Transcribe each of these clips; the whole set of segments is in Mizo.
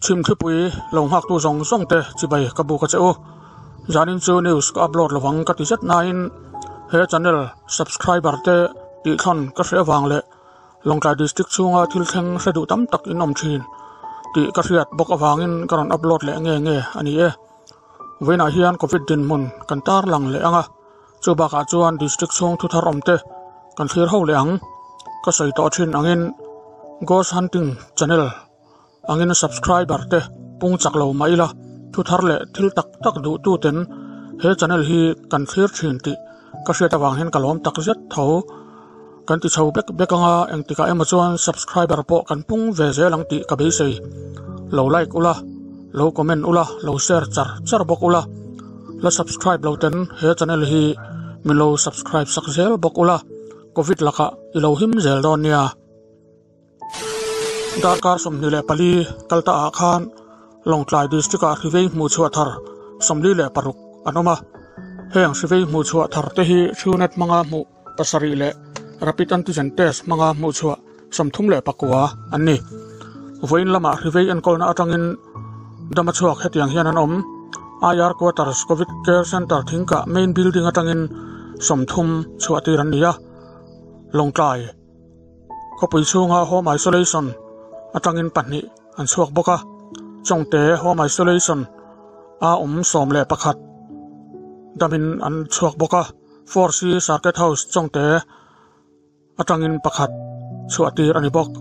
Chhimthlipui lo nghaktu zawng zawng te chibai ka buk a che u. Zanin chu news ka upload lovang ka ti zet nain he channel subscriber te tihthlawn ka hre avang leh Lawngtlai district chhunga thil thleng hre duh tam tak in awm thin tih ka hriat bawk avangin ka rawn upload leh nge nge a ni e. Vawiinah hian covid dinhmun kan tarlang leh ang a, chu bakah chuan district chhung thu thar awm te kan thlir ho leh ang. Ka sawi tawh thin angin Ghost Hunting channel angin subscriber te pung chak lo mah ila thu thar leh thil tak tak duh tu ten he channel hi kan thlir thin tih ka hriat avang hian ka lawm tak zet tho. Kan ti chho bek bek anga engtikah emaw chuan subscriber pawh kan pung ve zel ang tih ka beisei. Lo like ula, lo comment ula, lo share char char bawk ula. La subscribe lo ten he channel hi min lo subscribe sak zel bawk ula, covid lakah i lo him zel dawn nia. Darkar 24 kal ta ah khan Lawngtlai District ah hrivei hmuh chhuah thar 46 an awm a. Heng hrivei hmuh chhuah thar te hi Truenat hmanga hmuh pasarih leh Rapid Antigen Test hmanga hmuh chhuah 39 an ni. Vawiin lamah hrivei enkawlna atangin dama chhuak hetiang hian an awm. IR Quarters Covid Care Centre Thingkah Main Building atangin 30 chhuah tir an ni a. Lawngtlai. Khawpui chhunga Home Isolation atangin pahnih an chhuak bawk a, Chawngte Home Isolation a awm 11 damin an chhuak bawk a, 4C Circuit House Chawngte atangin pakhat chhuah tir a ni bawk.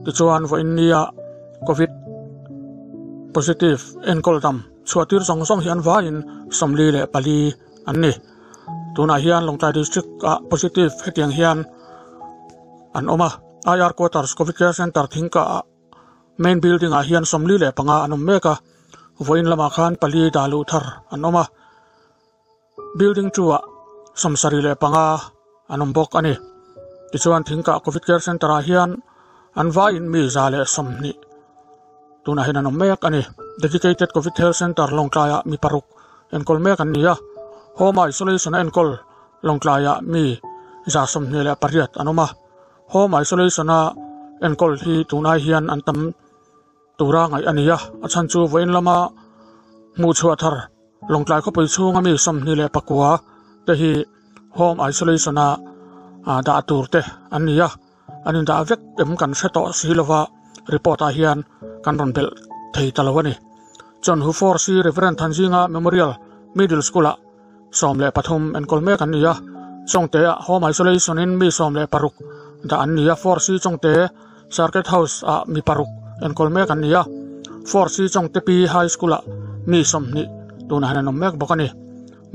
Tichuan vawiin nia Covid positive enkawl dam chhuah tir zawng zawng hi an vaiin 44 an ni. Tunah hian Lawngtlai District ah positive hetiang hian an awm a, IR Quarters Covid Care Centre Thingkah ah main building ah hian 45 an awm mek a, vawiin lamah khan pali dah luh thar an awm a, building 2 ah 75 an awm bawk a ni. Tichuan Thingkah Covid Care Centre ah hian an vaiin mi 120 tunah hian an awm mek a ni. Dedicated Covid Health Centre Lawngtlai ah mi paruk enkawl mek an ni a, Home Isolation a enkawl Lawngtlai ah mi 28 an awm a, Home Isolation a enkawl hi tunai hian an tam tura ngaih a ni a, a chhan chu vawiin lama hmuh chhuah thar Lawngtlai khawpui chhunga mi 29 te hi Home Isolation a dah tur te an ni a, an indah vek em kan hre tawh si lova report ah hian kan rawn belh thei ta lo a ni. Chawnhu 4C Reverend Thanzinga Memorial Middle School ah 13 enkawl mek an ni a, Chawngte ah Home Isolation in mi 16 dah an ni a, 4C Chawngte Circuit House ah mi paruk enkawl mek an ni a, 4C Chawngte Pi High School ah mi 20 tunah hian an awm mek bawk a ni.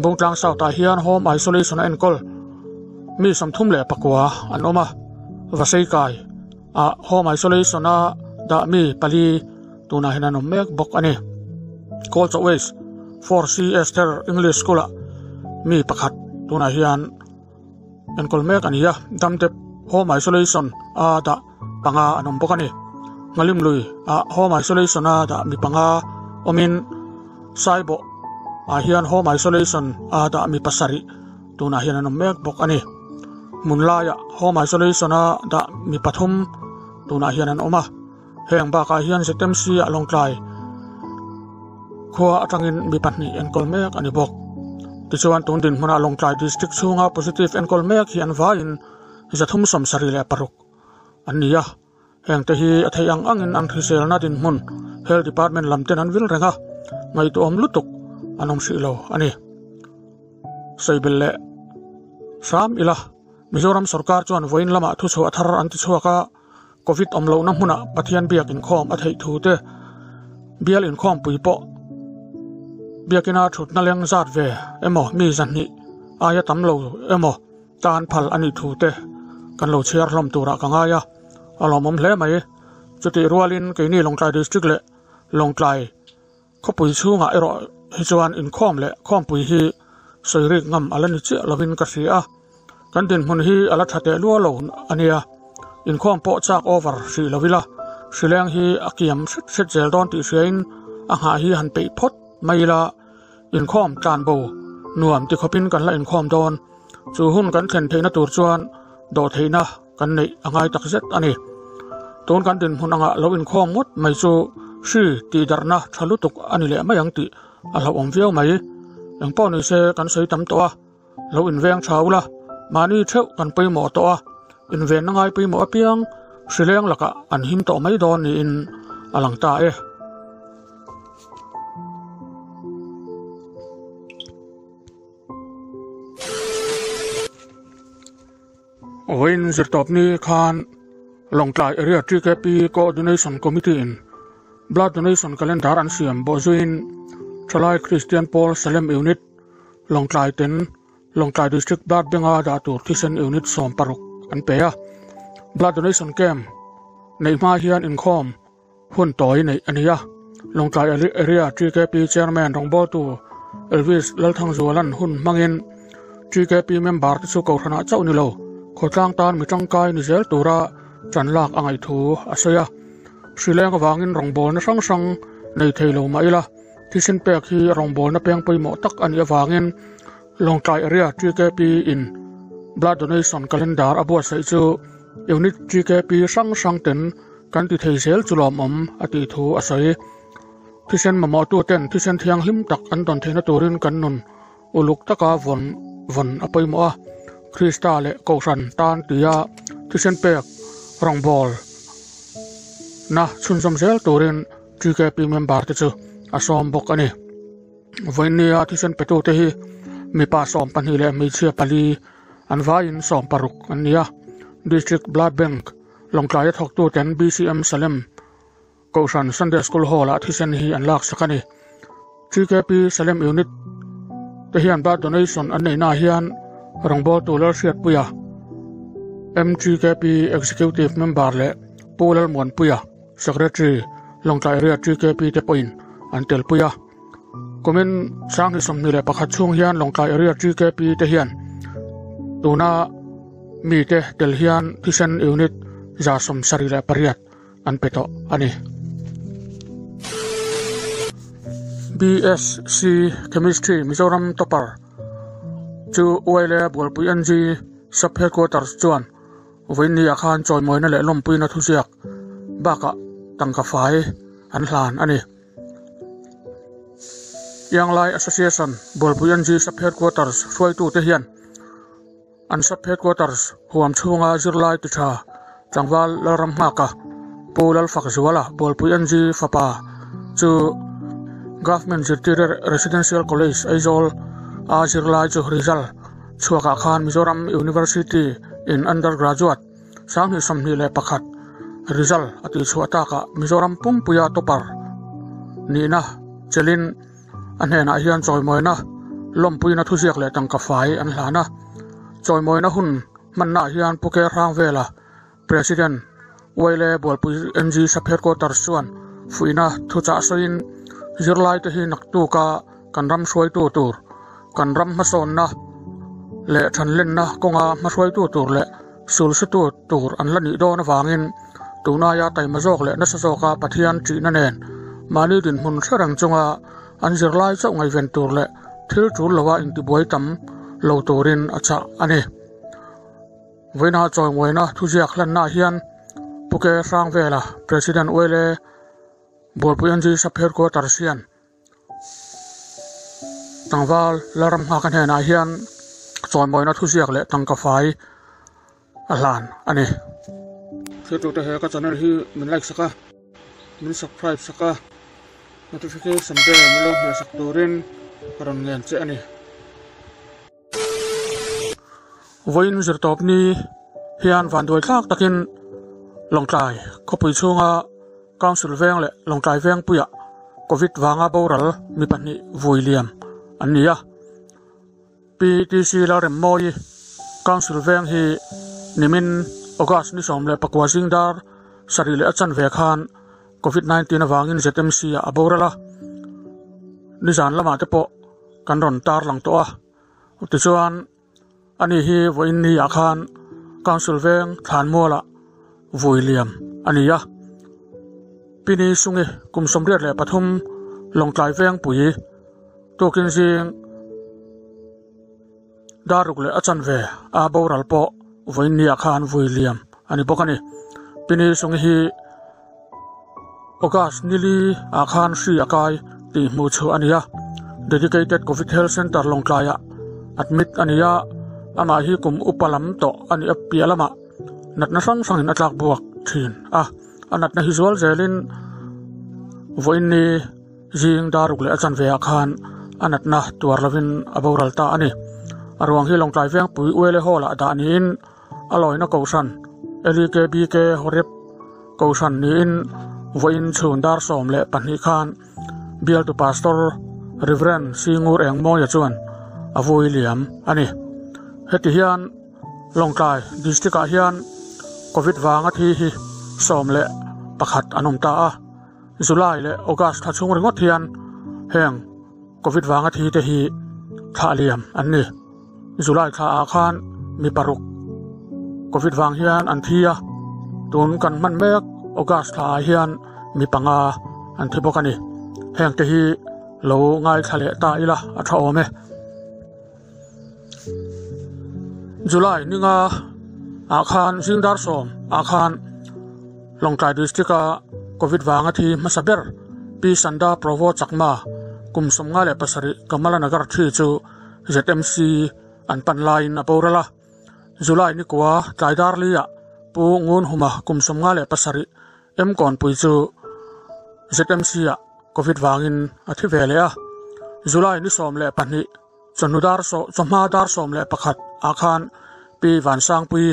Bungtlang South ah hian Home Isolation a enkawl mi 39 an awm a, Vaseikai ah Home Isolation a dah mi pali tunah hian an awm mek bawk a ni. Kolchaw West 4C Esther English School ah mi pakhat tunah hian enkawl mek a ni a, Damdep Home Isolation a dah panga an awm bawk a ni. Ngalimlui ah Home Isolation a dah mi panga awmin Saibawh ah hian Home Isolation a dah mi pasarih tunah hian an awm mek bawk a ni. Hmunlaiah Home Isolation a dah mi pathum tunah hian an awm a, heng bakah hian ZMC ah Lawngtlai khua atangin mi pahnih enkawl mek a ni bawk. Tichuan tun dinhmunah Lawngtlai District chhunga positive enkawl mek hi an vaiin 376 an ni a. Heng te hi a theih ang angin an hriselna dinhmun Health Department lam ten an vil reng a, ngaihtuahawm lutuk an awm hrih lo a ni. Sawibil leh hram ila, Mizoram sorkar chuan vawiin lamah thuchhuah thar an ti chhuak a, Covid awm lohna hmunah Pathian biak inkhawm a theih thu te, bial inkhawmpui pawh biakina thutna leng zat ve emaw mi 200 aia tam lo emaw tan phal a nih thu te kan lo chhiar hlawm turah ka ngai a, a lawmawm hle mai. Chutih rualin keini Lawngtlai District leh Lawngtlai khawpui chhungah erawh hi chuan inkhawm leh khawmpui hi sawi rik ngam a la ni chiah lovin ka hria a, kan dinhmun hi a la tha teh lua lo a nia. Inkhawm pawh chak over hrih lo ila, hrileng hi a kiam hret hret zel dawn tih hriain a nghah hi han peih phawt mai ila, inkhawm tlan bo nuam ti khawpin kan la inkhawm dawn. Chu hun kan thlen theihna tur chuan dawh theihna kan neih a ngai tak zet a ni. Tun kan dinhmun angah lo inkhawm ngawt mai chu Hri tihdarhna tha lutuk a ni leh mai ang tih a hlauhawm viau mai. Engpawh ni se kan sawi tam tawh a, lo inveng tha ula, mahni theuh kan pawimawh tawh a, invenna ngai pawimawh apiang hrileng lakah an him tawh mai dawn niin a lang ta e. Vawiin zirtawpni khan Lawngtlai Area TKP Coordination Committee in Blood Donation Calendar an siam bawhzuiin Thalai Kristian Pawl Salem Unit Lawngtlai ten Lawngtlai District Blood Bank-a dah tur thisen unit 16 an pe a. Blood Donation Camp neih hma hian inkhawm Hun tawi neih a ni a, Lawngtlai Area TKP Chairman rawngbawltu Elvis Lalthangzuala'n hun hmangin TKP member te chu kohhranah chauh ni lo, khawtlang tan mi tangkai ni zel tura ṭan lak a ngaih thu a sawi a. Hrileng avangin rawngbawlna hrang hrang nei thei lo mah ila, thisen pek hi rawngbawlna peng pawimawh tak a nih avangin Lawngtlai Area TKP in Blood Donation Calendar a buatsaih chu Unit TKP hrang hrang ten Kan ti thei zel chu lawmawm a tih thu a sawi. Thisen mamawhtu ten thisen thianghlim tak an dawn theihna turin kan nun uluk taka vawn vawn a pawimawh a. Krista leh Kohhran tan tia thisen pek rawngbâwl na chhunzawm zel turin TKP member te chu a sawm bawk a ni. Vawiinnia thisen petute hi mipa 12 leh hmeichhia pali an vaiin 16 an ni a. District Blood Bank Lawngtlaia thawktuten BCM Salem Kohhran Sunday School Hall-ah thisen hi an laksak a ni. TKP Salem Unit te hian blood donation an neihnaah hian rawngbawltu Lalhriatpuia, MTKP Executive Member leh Pu Lalmuanpuia, Secretary, Lawngtlai Area TKP te pawhin an telpui a. Kumin 2021 chhung hian Lawngtlai Area TKP te hian tuna mite tel hian thisen unit 78 an pe tawh a ni. BSc Chemistry Mizoram Topper chu Uaile Bualpui NG Sub Headquarters chuan vawiinniah khan chawimawina leh lawmpuina thuziak bakah tangka fai an hlan a ni. Ianglai Association Bualpui NG Sub Headquarters hruaitute hian An Sub Headquarters huam chhunga zirlai ti tha tlangval Lalram Nghaka Pu Lalfakzuala Bualpui NG fapa chu Government Zirtir Residential College Aizawl a zirlai chu result chhuakah khan Mizoram University in Undergraduate 2021 result a tihchhuah takah Mizoram pumpuia topper nihna chelin A hnenah hian chawimawina lawmpuina thuziak leh tangka fai an hlan a. Chawimawina hun hmannaah hian Pu Ker Hrangvela, President, Uaile Bualpui NG Sub Headquarters chuan fuihna thuchah sawiin, Zirlaite hi naktuka kan ram hruaitu tur, kan ram hmasawnna leh thanlenna kawnga hmahruaitu tur leh sulsutu tur an la nih dawn avangin Tunaia taima zawk leh nasa zawka Pathian ṭihna nen mahni dinhmun hre reng chunga an zirlai chauh ngaihven tur leh thil ṭul loa intibuai tam lo turin a chah a ni. Vawiina chawimuaina thuziak hlannaah hian Pu Ke Hrangvela, President Uele Bualpui NG Sub Headquarters hian tlangval Lalram Nghaka hnenah hian chawimuaina thuziak leh tangka fai a hlan a ni. Thiltute he ka channel hi min like sak a, min subscribe sak a, notification bell min lo hmeh sak turin ka rawn ngen che a ni. Vawiin zirtawp ni hian vanduai thlak takin Lawngtlai khawpui chhunga Council veng leh Lawngtlai vengpuiah Covid vanga boral mi pahnih vui liam an ni a. PTC Lalremmawi Council veng hi nimin August ni 19 zing dar sarih leh a chanve khan Covid-19 avangin ZMC ah a boral a, nizan lamah te pawh kan rawn tarlang tawh a. Tichuan ani hi vawiin ni ah khan Council veng thlanmualah vui liam a ni a. Pini Sungi kum 83 Lawngtlai Vengpui tukin zing daruk leh a chanve a boral pawh vawiin ni ah khan vui liam a ni bawk a ni. Pini Sungi hi. August nili ah khan hri a kai tih hmuh chhuah a ni a, Dedicated Covid Health Centre Lawngtlaiah admit a ni a, amah hi kum upa lam tawh a nih a piah lamah natna hrang hrangin a tlak buak thin a, a natna hi zual zelin vawiin ni zing daruk leh a chanve ah khan a natna tuar lovin a boral ta a ni. A ruang hi Lawngtlai Vengpui Uele Hall ah dah niin a lawina kohhran LEKBK Horeb kohhran niin vawiin chhun dar 12 khan bialtu Pastor Rev. Singur Engmawia chuan a vui liam a ni. Heti hian Lawngtlai District ah hian Covid vanga thi hi 11 an awm ta a, July leh August thla chhung ringawt hian heng Covid vanga thi te hi thlah liam an ni. July thla ah khan mi paruk Covid vang hian an thi a, tun kan hman mek August thla ah hian mi panga an thi bawk a ni. Heng te hi lo ngaithla leh ta ila a tha awm e. July ninga ah khan zing dar sawm ah khan Lawngtlai District a Covid vanga thi hmasa ber Pi Sanda Provo Chakma kum 57 Kamala Nagar thi chu ZMC an pan laiin a boral a. July ni kua tlai dar liah Pu Ngun Huma kum 57 M Kawnpui chu ZMC ah Covid vangin a thi ve leh a. July ni 12 chawhnu dar chawhma dar 11 ah khan Pi Vansangpui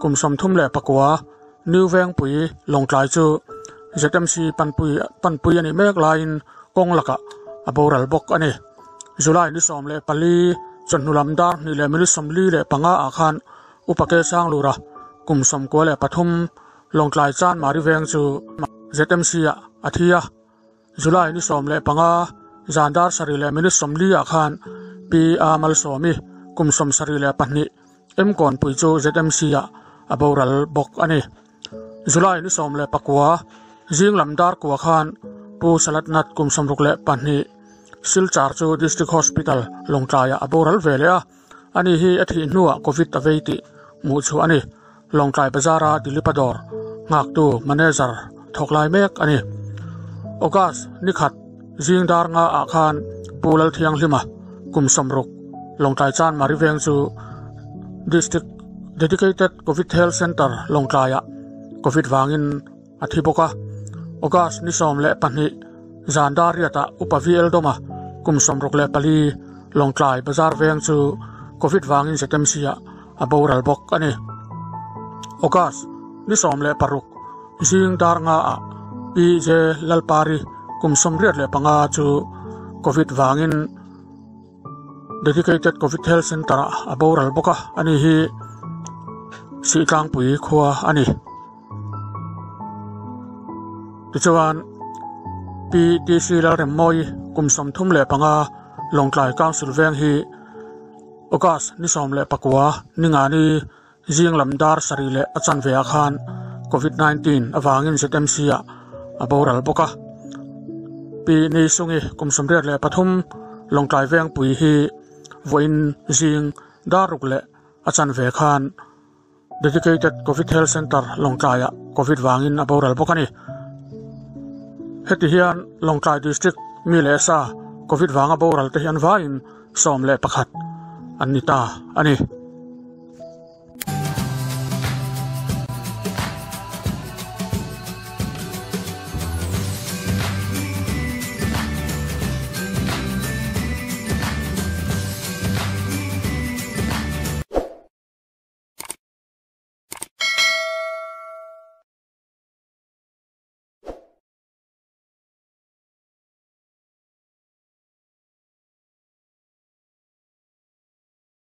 kum 39 New Vengpui Lawngtlai chu ZMC panpui panpui a nih mek laiin kawng lakah a boral bawk a ni. July ni 14 chawhnu lam dar hnih leh minute 45 ah khan Upa Ke Sanglura kum 93 Lawngtlai Chan Mari Veng chu ZMC ah a thi a. July ni 15 zan dar sarih leh minute 40 ah khan Pi A Malsawmi kum 72 M Kawnpui chu ZMC ah a boral bawk a ni. July ni 19 zing lam dar kua khan Pu Salatnat kum 62 Silchar chu District Hospital Lawngtlai ah a boral ve leh a. Ani hi a thih hnuah Covid a vei tih hmuh chhuah a ni. Lawngtlai Bazara Dilipa dawr nghaktu manager thawk lai mek a ni. August ni khat zing dar nga ah khan Pu Lalthianghlima kum 60 Lawngtlai Chan Mari Veng chu District Dedicated Covid Health Centre Lawngtlaiah Covid vangin a thi bawk a. August ni 12 zan dar riatah Upa VL Dawma kum 64 Lawngtlai Bazar Veng chu Covid vangin ZMC ah a boral bawk a ni. August ni 16 zing dar nga ah PJ Lalpari kum 85 chu Covid vangin Dedicated Covid Health Centre ah a boral bawk a, ani hi Sihtlangpui khua a ni. Tichuan PTC Lalremmawi kum 35 Lawngtlai Council Veng hi August ni 19 ningani zing lam dar sarih leh a chanve ah khan Covid-19 avangin ZMC ah a boral bawk a. Pi Ni Sungi kum 83 Lawngtlai Vengpui hi vawiin zing dar ruk leh a chanve khan Dedicated Covid Health Centre Lawngtlai ah Covid vangin a boral bawk a ni. Heti hian Lawngtlai District mi leh sa Covid vanga boral te hi an vaiin 11 an ni ta a ni.